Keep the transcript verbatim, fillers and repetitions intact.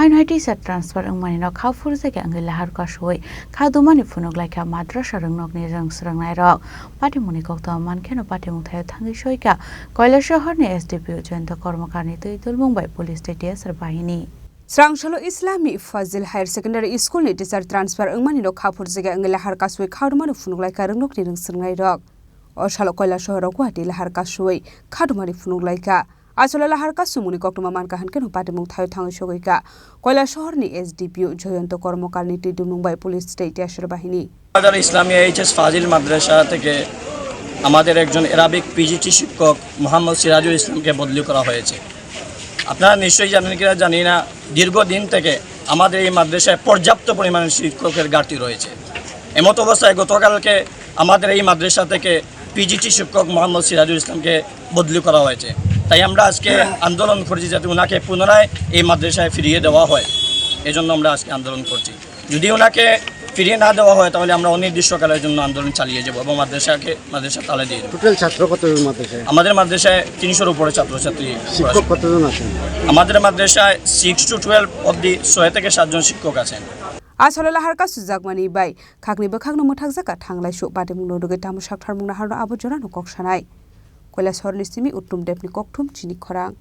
Haino hai teacher transfer wngmani no kha phurjak ya wngwi lahar kasui kha dumani phunuk laikha madrasa rwngnokni rwng swrwngnairok. Patimungni koktwma mankheno patimung thaio thangwi soika Koilasohorni S D P O Jayanta Kormokarni twi dulmung bai police tei T S R bahini. Srangsalo Islami Fazil Higher Secondary School ni teacher transfer wngmani no kha phurjak ya wngwi lahar kasui kha dumani phunuk laikha rwngnokni rwng swrwngnairok. O salo Koilasohoro Guwahati lahar kasui kha dumani phunuk laikha. Asole lahar kasumungni koktwma mankha hinkhe no patimung thaio thangwi sogwikha Koilasohorni S D P O Jayanta Kormokarni twi dulmung bai police tei T S R bahini. বাজার Islamia H S ফাজিল মাদ্রাসা থেকে আমাদের একজন Arabic PGT শিক্ষক মোহাম্মদ সিরাজুল ইসলামকে বদলি করা হয়েছে। আপনারা নিশ্চয়ই জানেন কিনা জানি না, দীর্ঘদিন থেকে আমাদের এই মাদ্রাসায় পর্যাপ্ত পরিমাণে শিক্ষকের ঘাটতি রয়েছে। এমত অবস্থায় গতকালকে আমাদের এই মাদ্রাসা থেকে পিজিটি শিক্ষক মোহাম্মদ সিরাজুল ইসলামকে বদলি করা হয়েছে। তাই আমরা আজকে আন্দোলন করছি যাতে ওনাকে পুনরায় এই মাদ্রাসায় ফিরিয়ে দেওয়া হয়, এজন্য আমরা আজকে আন্দোলন করছি। যদি ওনাকে ফিরিয়ে না দেওয়া হয়, তাহলে আমরা অনির্দিষ্টকালের জন্য আন্দোলন চালিয়ে যাব এবং মাদ্রাসাকে, মাদ্রাসা তালা দিয়ে দেবো। টোটাল ছাত্র কত মাদ্রাসায়? আমাদের মাদ্রাসায় তিনশোর উপরে ছাত্রছাত্রী পড়াশোনা। শিক্ষক কতজন আছেন? আমাদের মাদ্রাসায় সিক্স টু টুয়েলভ অবধি ছয় থেকে সাতজন শিক্ষক আছেন। Asole lahar kasujakmani bai khakni bwkhakno mwthakjak kha thanglai su patimungno rwgwi tamo saktharmungno harno abo jorano kok sanai. Koilasohorni simi Uttom Debni kokthum chini khorang.